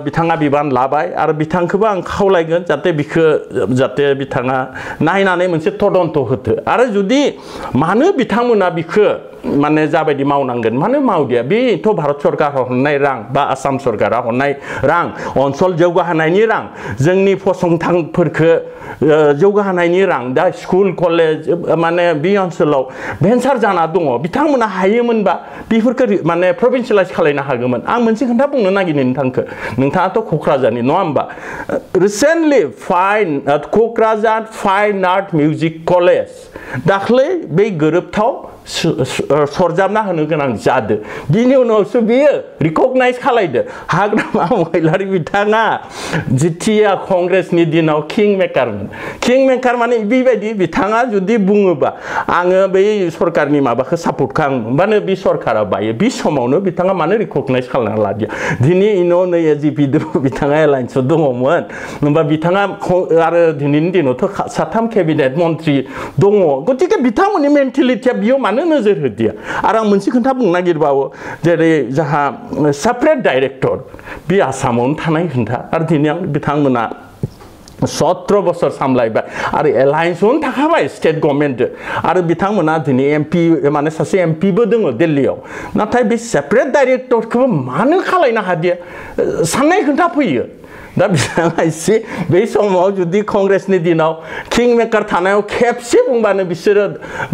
बिथाङा बिबान लाबाय आरो बिथांखौबो आं खावलायगोन जाहाथे बिखौ जाहाथे बिथाङा नायनानै मोनसे तदन्त होथो आरो जुदि मानो बिथांमोना बिखौ माने जाबायदि मावनांगोन मानो मावदिया बेथ' भारत सरकारा हरनाय रां बा आसाम सरकारा हरनाय रां ओनसोल जौगाहोनायनि रां जोंनि फसंथानफोरखौ जौगाहोनायनि रां दा स्कुल कलेज माने बे ओनसोलाव भेन्सार जाना दङ बिथांमोना हायोमोनबा बेफोरखौ माने प्रभिन्सियेलाइज खालामनो हागौमोन आं मोनसे खोथा बुंनो नागिरदों नोंथाङाथ' क'क्राझारनि नङा होमबा recently Kokrajhar fine art music college दाख्लै बे गोरोबथाव सरजाबना होनो गोनां जादों बिनि उनावसो बियो रिकगनाइज खालायदो हाग्रामा महिलारि बिथाङा जितिया कंग्रेसनि दिनाव किं मेकार माने बेबायदि बिथाङा जुदि बुङोबा आङो बै सरकारनि माबाखौ सापर्ट खालामबानो बे सरकारा बायो बे समावनो बिथाङा मानो रिकगनाइज खालामना लादिया दिनै इनो नै एजिपि बिथाङा एलायन्सआव दङमोन होमबा बिथाङा आरो दिनैनि दिनावथ' साथाम केबिनेट मन्त्रि दङ गतिके बिथांमोननि मेन्टेलिटिया बियो मानो नोजोर होदिया आरो आं मोनसे खोथा बुंनो नागिरबावो जेरै जोंहा सेपारेट डाइरेक्टर बे आसामावनो थानाय खोथा आरो दिनै बिथांमोना 17 बोसोर सामलायबाय आरो एलायन्सआवनो थाखाबाय स्टेट गभर्नमेन्ट आरो बिथांमोना दिनै एमपि माने सासे एमपिबो दङ दिल्लीयाव नाथाय बे सेपारेट डाइरेक्टरखौबो मानो खालायनो हादिया साननाय खोथा फैयो दा बिथाङा एसे बै समाव जुदि कंग्रेसनि दिनाव किं मेकार थानायाव खेबसे बुंबानो बिसोरो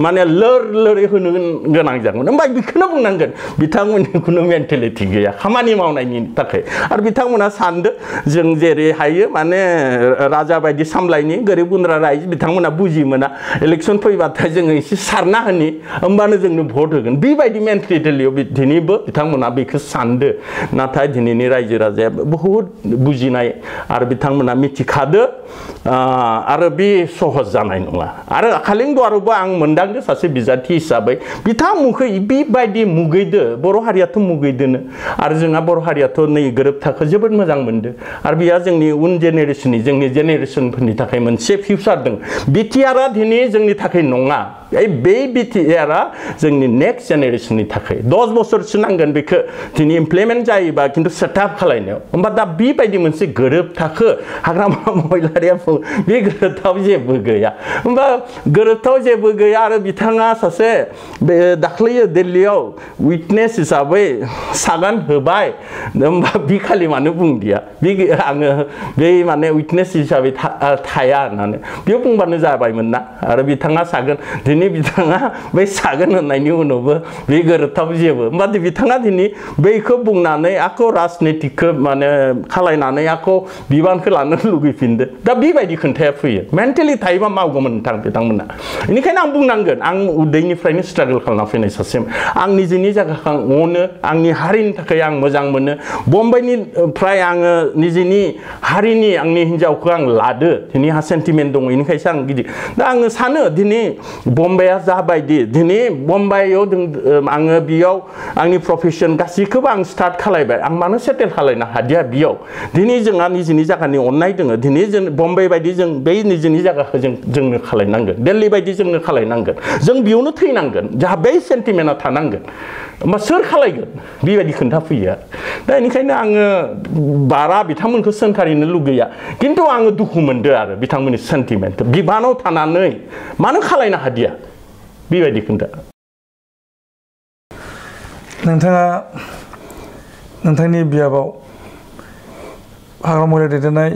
माने लोरै होनो गोनां जागोन होमबा बेखौनो बुंनांगोन बिथांमोननि खुनु मेन्टेलिटि गैया खामानि मावनायनि थाखाय आरो बिथांमोना सानदो जों जेरै हायो माने राजा बायदि सामलायनि गोरिब गुन्द्रा रायजो बिथांमोना बुजि मोना इलेक्सन फैबाथाय जोङो एसे सारना होनि होमबानो जोंनो भट होगोन बेबायदि मेन्टेलिटियाव दिनैबो बिथांमोना बेखौ सानदो नाथाय दिनैनि रायजो राजाया बहुद बुजिनाय आरो बिथांमोना मिथिखादो आरो बे सहज जानाय नङा आरो कालिंगवारावबो आं मोनदांदो सासे बिजाथि हिसाबै बिथांमोनखौ बेबायदि मुगैदो बर' हारियाथ' मुगैदोनो आरो जोंहा बर' हारियाथ' नै गोरोबथाखौ जोबोद मोजां मोनदो आरो बिया जोंनि उन जोंनि जेनेरेसनफोरनि थाखाय मोनसे फिउचार दं बिटिआरआ दिनै जोंनि थाखाय नङा बे बिटिआरआ जोंनि नेक्स्ट जेनेरेसननि थाखाय 10 बोसोरसो नांगोन बेखौ दिनै इमप्लिमेन्ट जायोबा खिन्थु सेटआप खालायनायाव होमबा दा बेबायदि मोनसे गोरोबथाखो हाग्रामा महिलारिया बे गोरोबथाव जेबो गैया होमबा गोरोबथाव जेबो गैया आरो बिथाङा सासे बे दाख्लै दिल्लीयाव उइटनेस हिसाबै सागान होबाय होमबा बि खालि मानो बुंदिया बे आङो बे माने उइटनेस हिसाबै थाया होननानै बेयाव बुंबानो जाबायमोन ना आरो बिथाङा सागोन दिनै बिथाङा बै सागोन होननायनि उनावबो बे गोरोबथाव जेबो होमबा बिथाङा दिनै बैखौ बुंनानै आखौ राजनितिखौ माने खालायनानै आखौ बिबानखौ लानो लुगैफिनदो दा बेबायदि खोन्थाया फैयो मेन्टेलि थायोबा मावगौमोन बिथांमोना बेनिखायनो आं बुंनांगोन आं उदैनिफ्रायनो स्ट्रागल खालामना फैनाय सासे आं निजेनि जायगाखौ आं अनो आंनि हारिनि थाखाय आं मोजां मोनो बम्बाइनिफ्राय आङो निजेनि हारिनि आंनि हिन्जावखौ आं लादो दिनै हा सेन्टिमेन्ट दङ बेनिखायसो आं गिदिर दा आङो सानो दिनै बम्बाइआ जाबायदि दिनै बम्बाइआव आङो बेयाव आंनि प्रफेसन गासैखौबो आं स्टार्ट खालायबाय आं मानो सेटेल खालायनो हादिया बेयाव दिनै जोंहा निजेनि जायगानि अननाय दङ दिनै जों बम्बाइ बायदि जों बै निजेनि जायगाखौ जोंनो खालायनांगोन दिल्ली बायदि जोंनो खालायनांगोन जों बेयावनो थैनांगोन जाहा बै सेन्टिमेन्टआ थानांगोन होमबा सोर खालायगोन बेबायदि खोन्था फैयो दा बेनिखायनो आङो बारा बिथांमोनखौ सोंखारिनो लुगैया खिन्थु आङो दुखु मोनदों आरो बिथांमोननि सेन्टिमेन्ट बिबानाव थानानै मानो खालायनो हादिया बेबायदि खोन्था नोंथाङा नोंथांनि बियाबाव हाग्रामा महिला दैदेननाय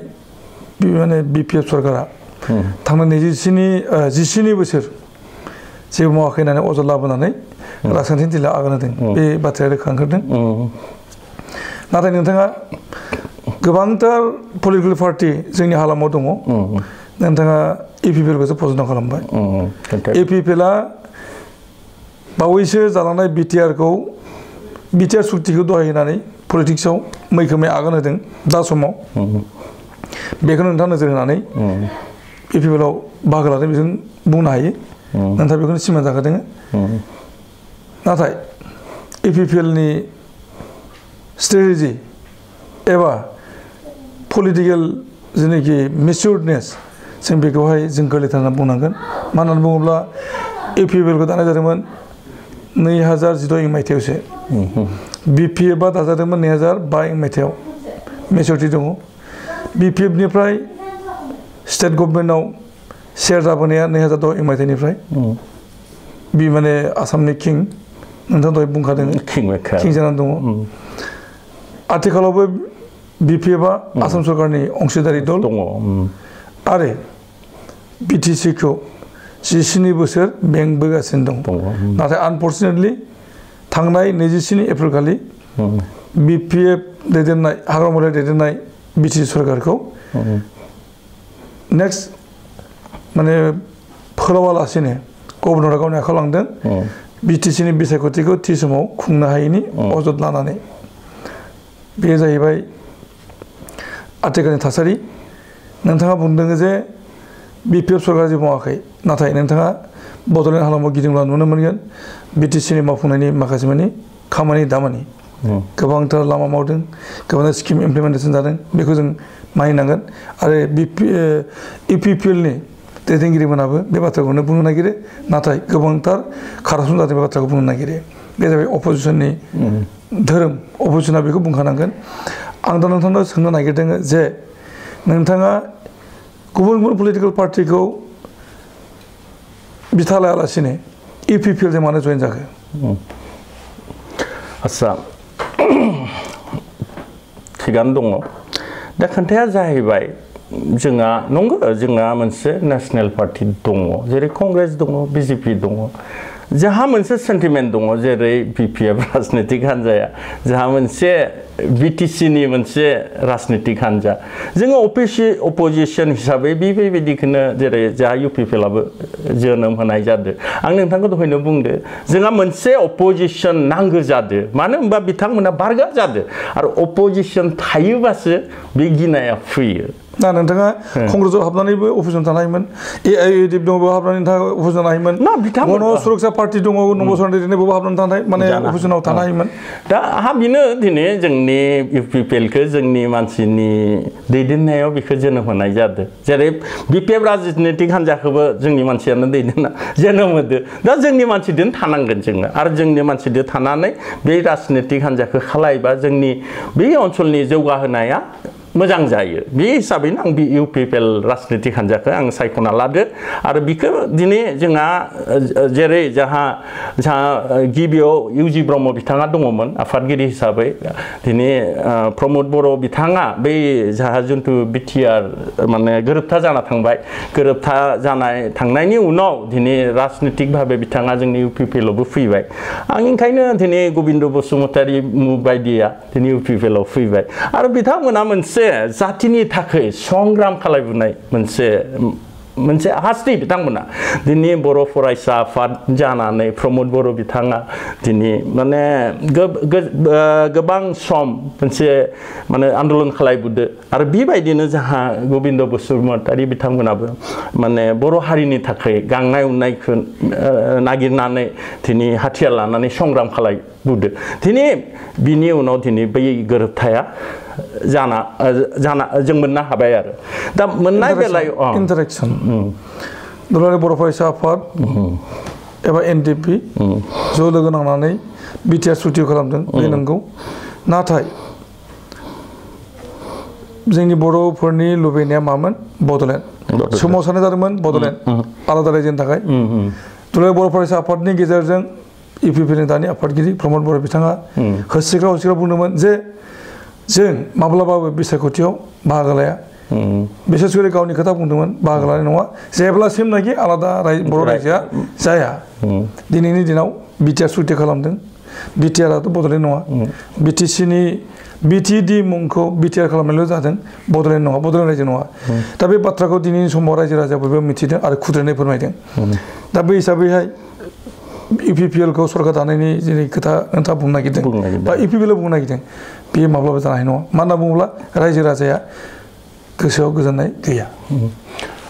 माने बिपिएफ सरकारा थांनाय 17 बोसोर जेबो मावाखै होननानै अजद लाबोनानै राजखान्थिनि दिला आगान होदों बे बाथ्राया रोखा ओंखारदों नाथाय नोंथाङा गोबांथार पलिटिकेल पार्टि जोंनि हालामाव दङ नोंथाङा इपिपिएलखौसो फसंथान खालामबाय इपिपिएलआ बावैसो जालांनाय बिटिआर सुक्तिखौ दहाय होनानै पलिटिक्सआव मैखोमै आगान होदों दा समाव बेखौ नोंथाङा नोजोर होनानै इपिपिएलआव बाहागो लादों बेजों बुंनो हायो नोंथाङा बेखौनो सिमान जाखादों नाथाय इपिपिएलनि स्ट्रेटेजि एबा पलिटिकेल जेनाखि मेचिउर्डनेस जों बेखौहाय जों गोरलैथार होनना बुंनांगोन मानो होननानै बुङोब्ला इपिपिएलखौ दानाय जादोंमोन 2016 मायथाइयावसो बिपिएफआ दाजादोंमोन 2005 मायथाइयाव मेचुरिटि दङ बिपिएफनिफ्राय स्टेट गभर्नमेन्टआव शेयार जाबोनाया 2010 मायथाइनिफ्राय बि माने आसामनि किं नोंथाङा दहाय बुंखादों किं जानानै दङ आथिखालावबो बिपिएफआ आसाम सरकारनि अंशदारि दल दङ आरो बिटिसिखौ 17 बोसोर बेंबोगासिनो दं नाथाय आनफर्चुनेटलि थांनाय 27 एप्रिल खालि बिपिएफ दैदेननाय हाग्रामालाय दैदेननाय बिटिसि सरकारखौ नेक्स्ट माने फोलावालासिनो गभर्नरा गावनि आखायाव लांदों बिटिसिनि बिसायख'थिखौ थि समाव खुंनो हायैनि अजद लानानै बे जाहैबाय आथिखालनि थासारि नोंथाङा बुंदों जे बिपिएफ सरकारा जेबो मावाखै नाथाय नोंथाङा बड'लेण्ड हालामाव गिदिंब्ला नुनो मोनगोन बिटिसिनि मावफुंनायनि माखासे माने खामानि दामानि गोबांथार लामा मावदों गोबांथार स्किम इमप्लिमेन्टेसन जादों बेखौ जों मानिनांगोन आरो इपिपिएलनि दैदेनगिरिमोनाबो बे बाथ्राखौनो बुंनो नागिरो नाथाय गोबांथार कारापसन जादों बे बाथ्राखौ बुंनो नागिरो बे जाबाय अपोजिसननि धोरोम अपोजिसना बेखौ बुंखानांगोन आं दा नोंथांनाव सोंनो नागिरदों जे नोंथाङा गुबुन गुबुन पलिटिकेल पार्टिखौ बिथा लायालासिनो इपिपिएलजों मानो जइन जाखो आच्छा थिगानो दङ दा खोथाया जाहैबाय जोंहा नंगौ जोंहा मोनसे नेशनेल पार्टी दङ जेरै कंग्रेस दङ बिजेपि दङ जोंहा मोनसे सेन्टिमेन्ट दङ जेरै बिपिएफ राजनितिक हान्जाया जोंहा मोनसे बिटिसिनि मोनसे राजनितिक हान्जा जोङो अपोजिसन हिसाबै बेबायदिखौनो जेरै जोंहा इउपिपिएलआबो जोनोम होनाय जादों आं नोंथांखौ दहायनो बुंदो जोंहा मोनसे अपोजिसन नांगौ जादों मानो होनबा बिथांमोना बारगा जादों आरो अपोजिसन थायोबासो बे गिनाया फैयो ना नोंथाङा कंग्रेसआव हाबनानैबो अपोजिसन थानो हायोमोन एआइइउडिएफ दङ बेयाव हाबनानै नोंथाङा अपोजिसन थानो हायोमोन ना बिथांमोन गण सुरक्षा पार्टी दङ नबसरन दैदेननाय बेयाव हाबनानै थानाय माने अपोजिसनाव थानो हायोमोन दा आंहा बेनो दिनै जोंनि इउपिपिएलखौ जोंनि मानसिनि दैदेननायाव बेखौ जोनोम होनाय जादों जेरै बिपिएफ राजनितिक हान्जाखौबो जोंनि मानसियानो दैदेनना जोनोम होदो दा जोंनि मानसिजों थानांगोन जोङो आरो जोंनि मानसिजों थानानै बे राजनितिक हान्जाखौ खालायबा जोंनि बे ओनसोलनि जौगाहोनाया मोजां जायो बे हिसाबैनो आं बे इउपिपिएल राजनितिक हान्जाखौ आं सायख'ना लादो आरो बिखौ दिनै जोंहा जेरै जोंहा गिबियाव इउजि ब्रह्म बिथाङा दङमोन आफादगिरि हिसाबै दिनै प्रमद बर' बिथाङा बै जोंहा जिथु बिटिआर माने गोरोबथा जाना थांबाय गोरोबथा जानाय थांनायनि उनाव दिनै राजनितिक भाबै बिथाङा जोंनि इउपिपिएलआवबो फैबाय आं ओंखायनो दिनै गबिन्द बसुमतारी बायदिया दिनै इउपिपिएलआव फैबाय आरो बिथांमोना मोनसे जातिनि थाखाय संग्राम खालायबोनाय मोनसे हास्थि बिथांमोना दिनै बर' फरायसा आफाद जानानै प्रमद बर' बिथाङा दिनै माने गोबां सम मोनसे माने आन्दलन खालायबोदो आरो बेबायदिनो जोंहा गबिन्द बसुमतारी बिथांमोनाबो माने बर' हारिनि थाखाय गांनाय उनायखौ नागिरनानै दिनै हाथियार लानानै संग्राम खालायबोदो दिनै बिनि उनाव दिनै बै गोरोबथाया जाना जों मोननो हाबाय आरो दा मोननाय बेलायाव इन्टारेक्सन दुलाराय बर' फरायसा आफाद एबा एनडिपि ज' लोगो नांनानै बिटिआर सुक्ति खालामदों बे नंगौ नाथाय जोंनि बर'फोरनि लुबैनाया मामोन बड'लेण्ड सोमावसारनाय जादोंमोन बड'लेण्ड आलादा रायजोनि थाखाय दुलाराय बर' फरायसा आफादनि गेजेरजों इउपिपिएलनि दानि आफादगिरि प्रमद बर' बिथाङा होस्रिख्राव बुंदोंमोन जे जों माब्लाबाबो बिसायख'थियाव बाहागो लाया बिसेसकरि गावनि खोथा बुंदोंमोन बाहागो लानाय नङा जेब्लासिमनाखि आलादा बर' रायजोआ जाया दिनैनि दिनाव बिटिआर सुक्ति खालामदों बिटिआरआथ' बड'लेण्ड नङा बिटिसिनि बिटिएडि मुंखौ बिटिआर खालामनायल' जादों बड'लेण्ड नङा बड'लेण्ड रायजो नङा दा बे बाथ्राखौ दिनैनि समाव रायजो राजाफोरबो मिथिदों आरो खुद्रिनाय फोरमायदों दा बै हिसाबैहाय इउपिपिएलखौ सरकार दानायनि जेरै खोथा नोंथाङा बुंनो नागिरदों बा इउपिपिएलआव बुंनो नागिरदों बेयो माब्लाबा जानो हानाय नङा मानो होनना बुङोब्ला रायजो राजाया गोसोआव गोजोननाय गैया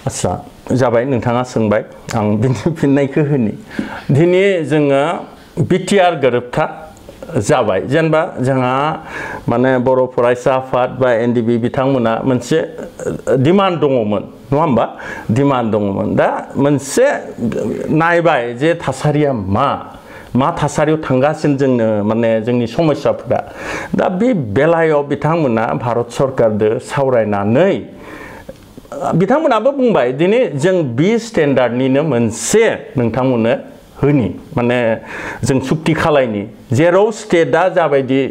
आच्छा जाबाय नोंथाङा सोंबाय आं बिनि फिननायखौ होनि दिनै जोङो बिटिआर गोरोबथा जाबाय जेनेबा जोंहा माने बर' फरायसा आफाद बा एनडिबि बिथांमोना मोनसे डिमान्ड दङमोन नङा होमबा डिमान्ड दङमोन दा मोनसे नायबाय जे थासारिया मा थासारियाव थांगासिनो जोंनो माने जोंनि समस्याफोरा दा बे बेलायाव बिथांमोना भारत सरकारजों सावरायनानै बिथांमोनाबो बुंबाय दिनै जों बि स्टेन्डार्डनिनो मोनसे नोंथांमोननो होनि माने जों सुक्ति खालायनि जेराव स्टेटआ जाबायदि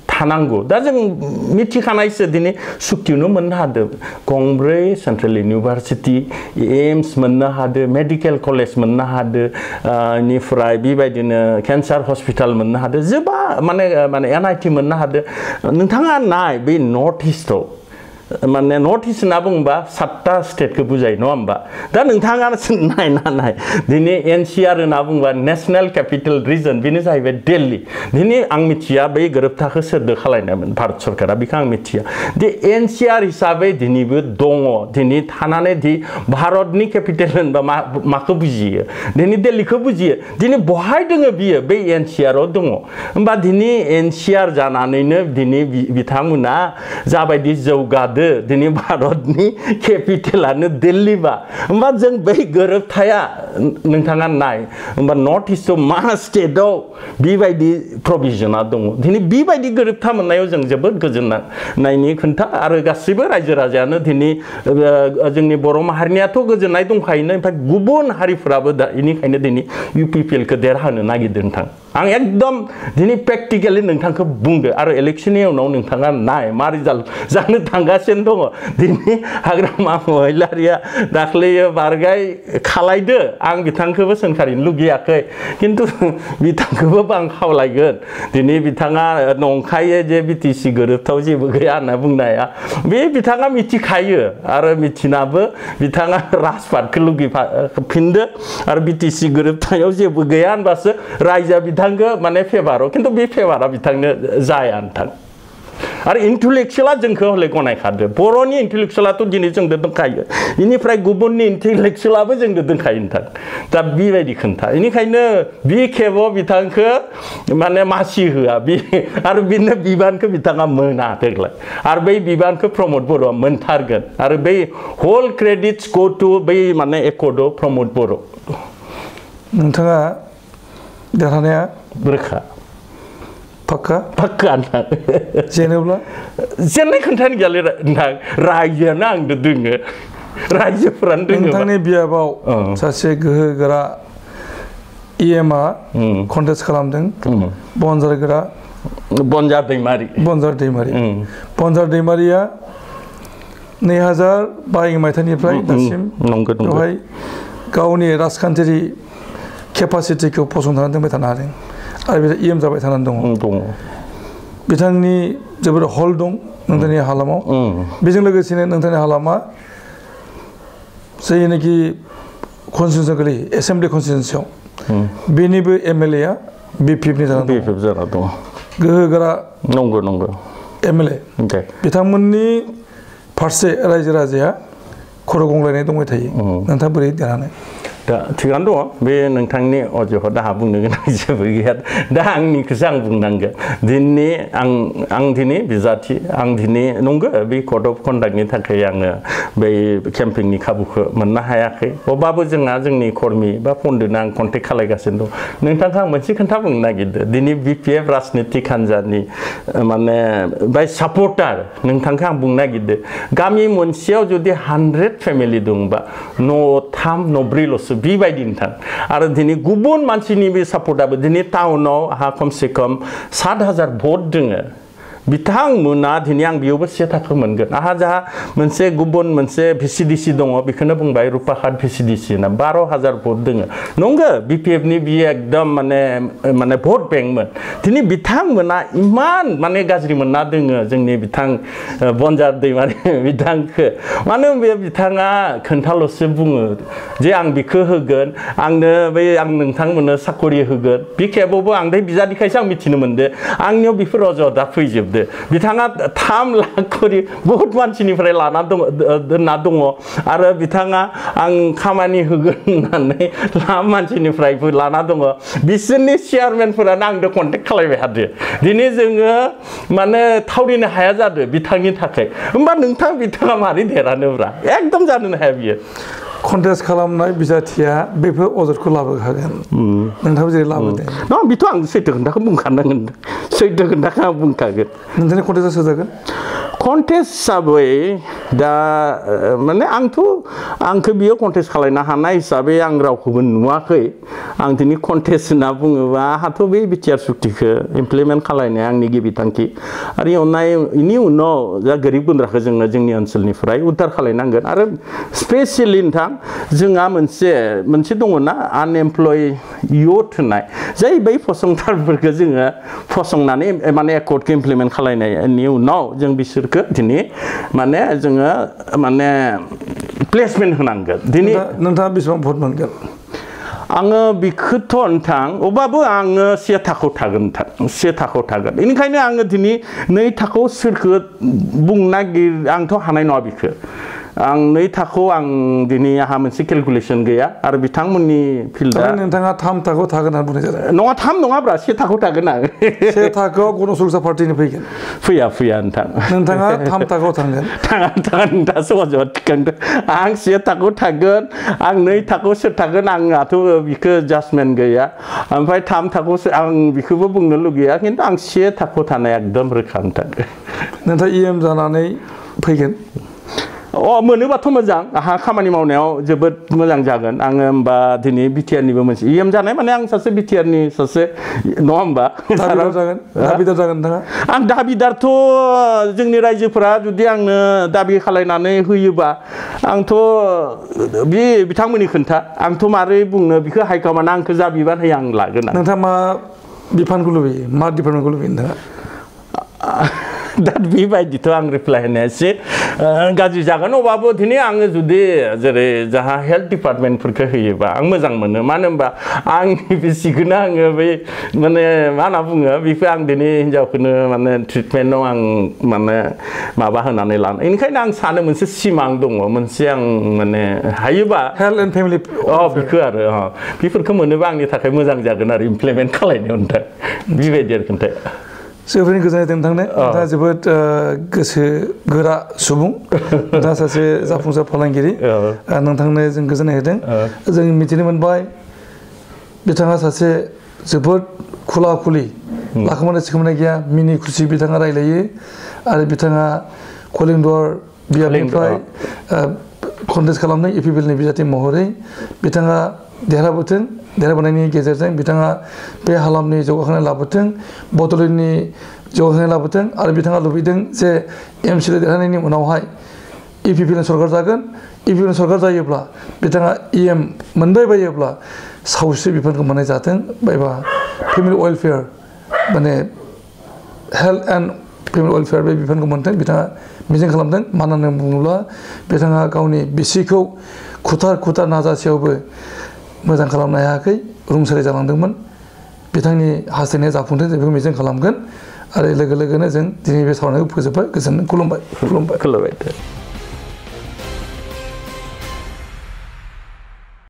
थानांगौ दा जों मिथिखानायसो दिनै सुक्तियावनो मोननो हादों गंब्रै सेन्ट्रेल इउनिभारसिटि एम्स मोननो हादों मेडिकेल कलेज मोननो हादों इनिफ्राय बेबायदिनो केन्सार हस्पिटाल मोननो हादों जोबा माने NIT मोननो हादों नोंथाङा नाय बे नर्थ इस्टआव माने नर्थ इस्ट होनना बुंबा 7टा स्टेटखौ बुजायो नङा होमबा दा नोंथाङा नाय दिनै NCR होनना बुंबा नेशनेल केपिटेल रिजन बेनो जाहैबाय दिल्ली दिनै आं मिथिया बै गोरोबथाखौ सोरदो खालायनायमोन भारत सरकारा बेखौ आं मिथिया दि NCR हिसाबै दिनैबो दङ दिनै थानानै दि भारतनि केपिटेल होनबा माखौ बुजियो दिनै दिल्लीखौ बुजियो दिनै बहाय दोङो बियो बै NCR आव दङ होमबा दिनै NCR जानानैनो दिनै बिथांमोना जाबायदि जौगादों दिनै भारतनि केपिटेलानो दिल्लीबा होमबा जों बै गोरोबथाया नोंथाङा नाय होमबा नर्थ इस्टआव मा स्टेटआव बेबायदि प्रभिजना दङ दिनै बेबायदि गोरोबथा मोननायाव जों जोबोद गोजोननायनि खोथा आरो गासैबो रायजो राजायानो दिनै जोंनि बर' माहारिनियाथ' गोजोननाय दंखायोनो ओमफ्राय गुबुन हारिफोराबो दा बेनिखायनो दिनै UPPLखौ देरहानो नागिरदों नोंथां आं एकदम दिनै प्रेक्टिकेलि नोंथांखौ बुंदो आरो इलेक्शननि उनाव नोंथाङा नाय मा रिजाल्ट जानो थांगासिनो दङ दिनै हाग्रामा महिलारिया दाख्लैयो बारगाय खालायदो आं बिथांखौबो सोंखारिनो लुगैयाखै खिन्थु बिथांखौबो आं खावलायगोन दिनै बिथाङा नंखायो जे BTC गोरोबथाव जेबो गैया होनना बुंनाया बे बिथाङा मिथिखायो आरो मिथिनाबो बिथाङा राजपाटखौ लुगैफिनदो आरो BTC गोरोबथायाव जेबो गैया होनबासो रायजोआ बिथांखौ माने फेभाराव खिन्थु बे फेभारा बिथांनो जाया नोंथां आरो इन्टेलेक्चुअला जोंखौ हले गनायखादो बर'नि इन्टेलेक्चुअलाथ' दिनै जोंदो दंखायो बेनिफ्राय गुबुननि इन्टेलेक्चुअलाबो जोंदो दंखायो नोंथां दा बेबायदि खोन्था बेनिखायनो बे खेबाव बिथांखौ माने मासि होआ आरो बिनो बिबानखौ बिथाङा मोना देग्लाय आरो बै बिबानखौ प्रमद बर'आ मोनथारगोन आरो बै whole credits go to buy माने एकर्डआव प्रमद बर' नोंथाङा देरहानाया रोखा पक्का नोंथां जेनेब्ला जेननाय खोन्थानो गैयालै नोंथां रायजोआनो आंदो दोङो रायजोफोरानो दोङो नोंथांनि बियाबाव सासे गोहोगोरा EMआ कन्टेस्ट खालामदों बनजार दैमारिया 2022 मायथाइनिफ्राय दासिम बेवहाय गावनि राजखान्थियारि केपासिटिखौ फसंथानानै दोनबाय थानो हादों आरो बे EM जाबाय थानानै दङ बिथांनि जोबोद हल दं नोंथांनि हालामाव बेजों लोगोसेनो नोंथांनि हालामा जायनाखि कनस्टिटिउन्सियाव गोलैयो एसेम्बलि कनस्टिटिउन्सियाव बेनिबो MLA BPFनि जाना दं गोहोगोरा MLA बिथांमोननि फारसे रायजो राजाया खर' गंग्लायनाय दंबाय थायो नोंथाङा बोरै देरहानाय दा थिगानो दङ बे नोंथांनि अजद आंहा बुंनो गोनां जेबो गैया दा आंनिखौसो आं बुंनांगोन दिनै आं दिनै बिजाथि आं दिनै नंगौ बे कड अफ कन्डाक्टनि थाखाय आङो बै केम्पिंनि खाबुखौ मोननो हायाखै अब्लाबो जोंनि कर्मि बा फन्डनो आं कन्टेक्ट खालायगासिनो दं नोंथांखौ आं मोनसे खोथा बुंनो नागिरदों दिनै BPF राजनितिक हान्जानि माने बाय सापर्टार नोंथांखौ आं बुंनो नागिरदों गामि मोनसेयाव जुदि 100 फेमिलि दंबा न'3 न'4ल'सो बेबायदि नोंथां आरो दिनै गुबुन मानसिनि बे सापर्टआबो दिनै टाउनाव आहा खमसे खम 7000 भट दोङो बिथांमोना दिनै आं बेयावबो 1 थाखो मोनगोन आहा जाहा गुबुन मोनसे VCDC दङ बेखौनो बुंबाय रुपाखात VCDC ना 12000 भट दोङो नंगौ BPFनि बियो एकदम माने भट बेंकमोन दिनै बिथांमोना इमान माने गाज्रि मोनना दोङो जोंनि बिथां बनजार दैमारि बिथांखौ मानो बे बिथाङा खोन्थाल'सो बुङो जे आं बिखौ होगोन आंनो बै आं नोंथांमोननो साकरि होगोन बे खेबावबो आं दै बिजादिखायसो आं मिथिनो मोनदो आंनियाव बेफोर अजदा फैजोबदो बिथाङा 3 लाख करि बहुत मानसिनिफ्राय लाना दोनना दङ आरो बिथाङा आं खामानि होगोन होननानै मानसिनिफ्रायबो लाना दङ बिसोरनि चेयारमेनफोरानो आंजों कन्टेक्ट खालामबाय थादो दिनै जोङो माने थावरिनो हाया जादो बिथांनि थाखाय होमबा बिथाङा मारै देरहानोब्रा एकदम जानोनो हाया बियो कन्टेस्ट खालामनाय बिजाथिया बेफोर अजदखौ लाबोखागोन नोंथाङाबो जेरै लाबोदों बेथ' आं सैथो खोन्थाखौ बुंखानांगोन सैथो खोन्थाखौ आं बुंखागोन नोंथांनि कन्टेस्टआ सोजागोन कन्टेस्ट हिसाबै दा माने आंखौ बियो कन्टेस्ट खालायनो हानाय हिसाबै आं रावखौबो नुवाखै आं दिनै कन्टेस्ट होनना बुङोबा आंहाथ' बे बिटिआर सुक्तिखौ इमप्लिमेन्ट खालायनाया आंनि गिबि थांखि आरो इनि उनाव जा गोरिब गुन्द्राखौ जोङो जोंनि ओनसोलनिफ्राय उद्धार खालायनांगोन आरो स्पेसियेलि नोंथां जोंहा मोनसे दङ ना आनएमप्लय इयुथ होननाय जाय बै फसंथानफोरखौ जोङो फसंनानै माने एकर्डखौ इमप्लिमेन्ट खालायनायनि उनाव जों बिसोरखौ दिनै माने जोङो माने प्लेसमेन्ट होनांगोन दिनै नोंथाङा बेसेबां भट मोनगोन आङो बिखौथ' नोंथां अब्लाबो आङो से थाखोआव थागोन नोंथां से थाखोआव थागोन बेनिखायनो आङो दिनै नै थाखोआव सोरखौ बुंनो आंथ' हानाय नङा बिखौ आं नै थाखोआव आं दिनै आंहा मोनसे केलकुलेसन गैया आरो बिथांमोननि फिल्डआ नोंथाङा 3 थाखोआव थागोन होनना बुंनाय जादों नङा 3 नङाब्रा से थाखोआव थागोन आं से थाखोआव गणसुरसा पार्टिनि फैगोन फैया नोंथां नोंथाङा 3 थाखोआव थांगोन थाङा नोंथाङा सहजआव थिखांदों आं से थाखोआव थागोन आं नै थाखोआव सोर थागोन आंहाथ' बिखौ जाजमेन्ट गैया ओमफ्राय 3 थाखोआवसो आं बिखौबो बुंनो लुगैया खिन्थु आं से थाखोआव थानाया एकदम रोखा नोंथां नोंथाङा इएम जानानै फैगोन मोनोबाथ' मोजां आंहा खामानि मावनायाव जोबोद मोजां जागोन आङो होमबा दिनै बिटिआरनिबो मोनसे इएम जानाय माने आं सासे बिटिआरनि सासे नङा होमबा दाबिदार जागोन नोंथाङा आं दाबिदारथ' जोंनि रायजोफोरा जुदि आंनो दाबि खालायनानै होयोबा आंथ' बे बिथांमोननि खोन्था आंथ' मारै बुंनो बिखौ हाइकमान्डआ आंखौ जा बिबान होयो आं लागोन नोंथाङा मा बिफानखौ लुबैयो मा डिपार्टमेन्टखौ लुबैयो नोंथाङा दा बेबायदिथ' आं रिप्लाइ होनाया एसे गाज्रि जागोन अब्लाबो दिनै आङो जुदि जेरै जाहा हेल्थ डिपार्टमेन्टफोरखौ होयोबा आं मोजां मोनो मानो होनबा आंनि बिसिखौनो आङो बै माने मा होनना बुङो बेखौ आं दिनै हिन्जावखौनो माने ट्रिटमेन्टआव आं माने माबा होनानै लानो बेनिखायनो आं सानो मोनसे सिमां दङ मोनसे आं माने हायोबा हेल्थ एन्ड फेमिलि बेखौ आरो बेफोरखौ मोनोबा आंनि थाखाय मोजां जागोन आरो इमप्लिमेन्ट खालायनो नोंथां बेबायदि आरो खोन्थाय जोबोरैनो गोजोननाय नोंथांनो नोंथाङा जोबोद गोसो गोरा सुबुं नोंथाङा सासे जाफुंसार फालांगिरि नोंथांनो जों गोजोननाय होदों जों मिथिनो मोनबाय बिथाङा सासे जोबोद खुला खुलि लाखोमानाय सिखोमानाय गैया मिनि खुसि बिथाङा रायलायो आरो बिथाङा कलिंदर बियाबनिफ्राय कन्टेस्ट खालामदों इपिपिएलनि बिजाथि महरै बिथाङा देरहाबोनायनि गेजेरजों बिथाङा बे हालामनि जौगाखांनाय लाबोथों बड'लेण्डनि जौगाखांनाय लाबोथों आरो बिथाङा लुबैदों जे एमसिएल देरहानायनि उनावहाय इपिपिएल सरकार जागोन इपिपिएल सरकार जायोब्ला बिथाङा इएम मोनबाय बायोब्ला सावस्रि बिफानखौ मोननाय जाथों एबा फेमिलि वेलफेयार माने हेल्थ एन्ड फेमिलि वेलफेयार बे बिफानखौ मोनथों बिथाङा मिजिं खालामदों मानो होननानै बुङोब्ला बिथाङा गावनि बिसिखौ खुथार नाजासेयावबो मोजां खालामनो हायाखै रुंसारि जालांदोंमोन बिथांनि हास्थायनाया जाफुंथों जों बेखौ मिजिं खालामगोन आरो लोगो लोगोनो जों दिनै बे सावरायनायखौ फोजोबबाय गोजोननाय खुलुमबाय